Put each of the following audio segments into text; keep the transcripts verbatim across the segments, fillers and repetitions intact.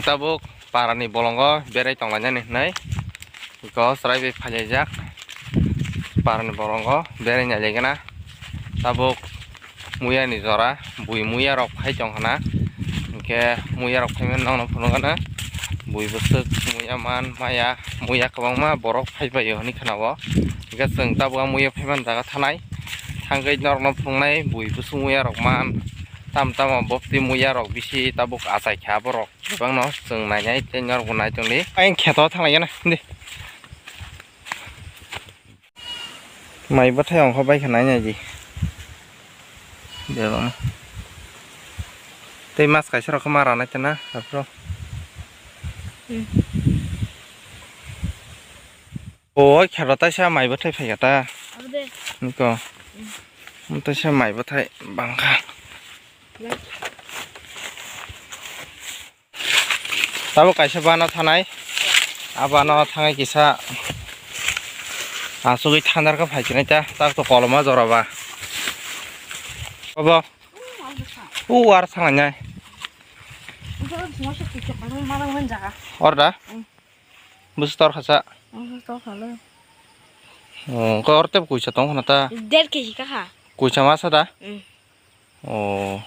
Tabuk parani bolongo berai tonglainani hinwi iko chwrai bai phailaijak. Parani bolongo berai nailaigana. Tabuk muya ni jora, bui muya rok phai tong khna. Hinkhe muya rok phaimani nokno phunukgana. Bui bwswk muya man maya, muya kwbangma borok phaibaio hinwi khna-o. Hinkhe chwng tabuk a muya phaimani jaga thanai. Thangwi norokno phunuknai bui bwswk muya rok man. Tamo tamo bopti muya rok bisi tabuk achai kha borok. Kwbangno chwng nainai tei norokbo nai tongdi. Ayang kheto thanglai gana, hindi. Mai bwthai ongkha bai kha nainai di. Bebak. Tei mas kaisa rok khe ma ranai tana, aphuru. Hmm. O, khe rw taisa mai bwthai phai kha ta. Abo de. Niko. Hmm. Taisa mai bwthai bang kha. Tabuk kaisa bana thanai. A bana thangai kisa asugwi thandar khe phai sinai ta, tak to koloma jora ba. Obo. U ar thangai nai. Or da? Mm. Bus tor khasa. Mm, tor kha le. Oh, ko or tep kuisa tong khna ta. Der kg ka kha. Kuisa masa da? Mm. Oh.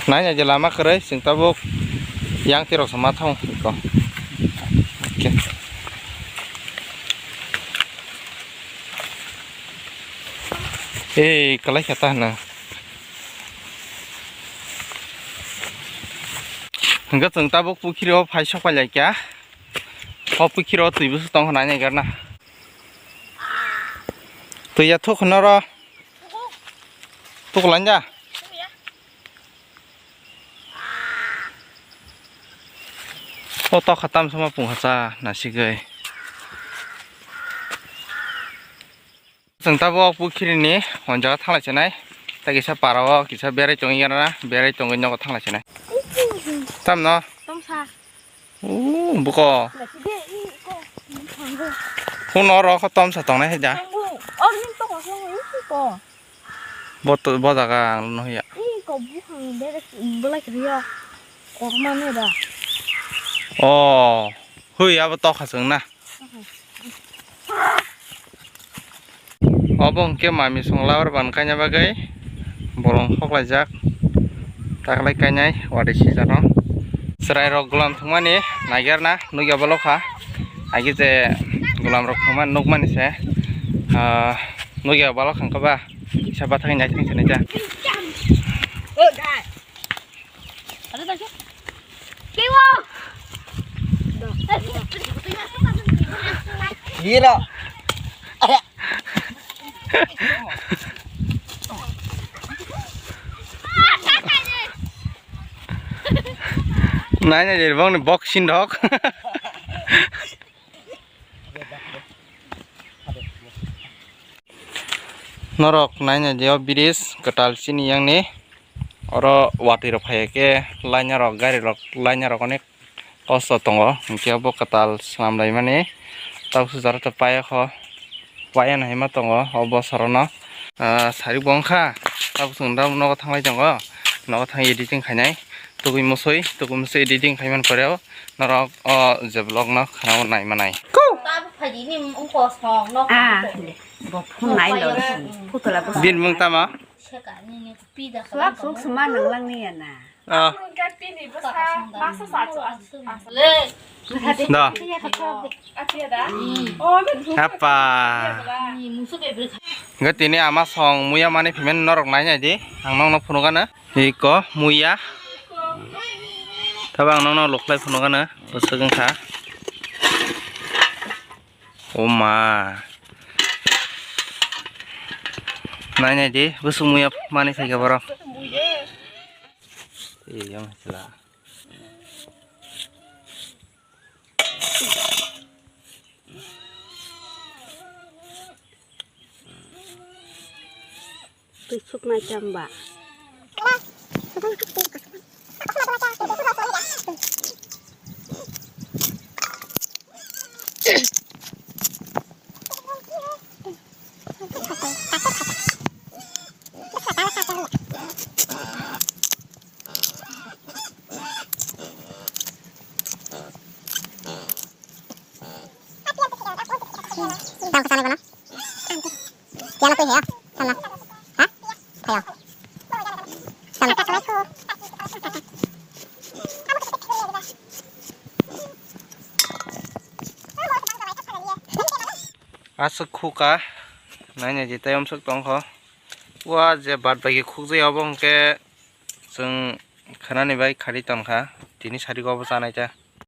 Nai nai je lama kwrwi, chwng tabuk yang tirok sama thang ko. Okay. Ei, kalai kha ta hwna. Hwnkhe chwng tabuk pukhiri o phai sok pai lai kha. O pukhiri o twi bwswk tong hwnwi nai garna. Twi ya thuk hwno ro. Thuk lan ja. O tokha tamsama pungkha cha nasigwi. Chwng tabuk pukhiri ni o jaga thanglai chinai. Tei kisa para o kisa berai tongwi gana, berai tongwi nogo thanglai chinai. Tamno? Tomsa. Uuu, buko. Kuno oro kho tomsa tongnai hai da. Bo to, bo jaga ang nuya. Oh, hui abo tokha chwng na. Obo hwnkhe mami song labar ban kaina bagwi bolong hoklaijak, taklai kainai watwi sijano. Chwrairok gulam thwngmani naigerna nukya bolokha, agi je gulamrok thwngmani nukmani se, ah, nukya bolokha wngkha ba kisa bathakgwi naithang sinai ta. Hero. Nai nai, bongni boxing dok. Norok naina je o bridge kwtal chini yang ni oro watwi rok phai khe laina rok gari rok laina rok onek kosto tongo, hinkhe obo kwtal swnam laimani tabuk sujaro to paya kho paya no hinma tongo o bosorono. Ah, sari bo wngkha tabuk chwng nogo thanglai tongo, nogo thangwi editing khainai tugui musui tugui musui editing khaimani pore o norok o je vlog no khwnao nai manai. Tabuk phaidi ni wngkha song nok. Ah, bo phone nai lo si. Photo la bo. Bini mung tama? Seka nini pida. Swak swak suma nang lang ni ya na. Ah. Da. Apa. Enggak tini ama song muya mani payment norok nai nai di. Ang nong no phunukgana. Iko muya. Tabang nong no luklai phunukgana. Bwswk wngkha. O ma. Nai nai di, bwswk muya mani phaikha borok. Ei, yang sila. Twi suknai chamba. Kaya na twi haya? Sana. Ha? Kaya. Sana. Aswk khuka. Naina je tei omswk tongkho. Wa je bad bai khukjai obo hwnkhe chwng khanani bai khari tongkha. Tini sari obo chanai ta.